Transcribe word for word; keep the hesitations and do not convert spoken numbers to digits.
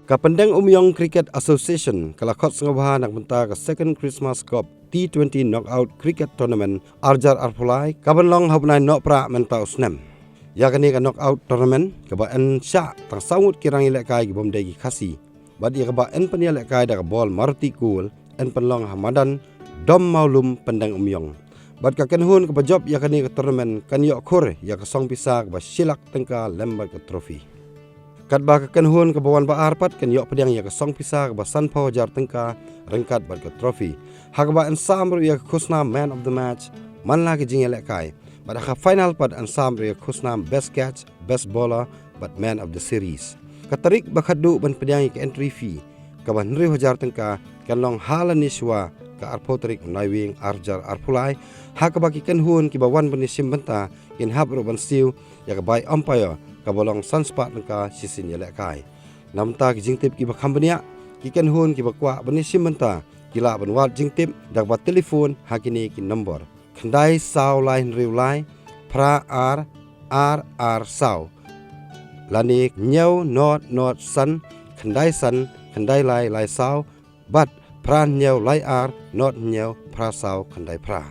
Ka Pyndengumiong Cricket Association ka la khot sngewbha na ka bynta ka Second Christmas Cup T twenty Knockout Cricket Tournament ar hajar arphew lai, ka ban long ha u bnai Nohprah mynta u snem. Ïa kane ka Knockout Tournament kaba yn shah tang saw ngut ki rang ïalehkai kibym dei ki Khasi, bad ïa kaba yn pynïalehkai da ka bol Maruti Gold yn pynlong ha madan Dom Mawlum, Pyndengumiong. Bad ka kynhun kaba jop ïa kane ka tournament kan ïoh khur ïa ka song pisa kaba shi lak tyngka lem bad ka trophy. Katba ka kynhun kaba wan ba ar pat kan ïoh pdiang ïa ka song pisa kaba sanphew hajar tyngka ryngkat bad ka trophy. Ha kaba yn sam ruh ïa ka khusnam Man of the Match man la ka jingïalehkai. Bad ha ka final pat yn sam ruh ïa ka khusnam Best Catch, Best Bowler bad Man of the Series. Ka tarik ba khatduh ban pdiang ïa ka entry fee kaba hynriew hajar tyngka kan long ha lane shuwa ka arphew tarik u Naiwieng ar hajar arphew lai, ha kaba ki kynhun kiba wan ban ïashim bynta kin hap ruh ban siew ïa ka bai umpire kaba long san spah tyngka shisien ïalehkai. Na bynta ki jingtip kiba kham bniah, ki kynhun kiba kwah ban ïashim bynta ki lah ban wad jingtip da kaba telephone ha kine ki nombor: khyndai saw lai hynriew lai phra ar ar ar saw, lane hynñiew nod nod san khyndai san khyndai lai lai saw, bad phra hynñiew lai ar nod hynñiew phra saw khyndai phra.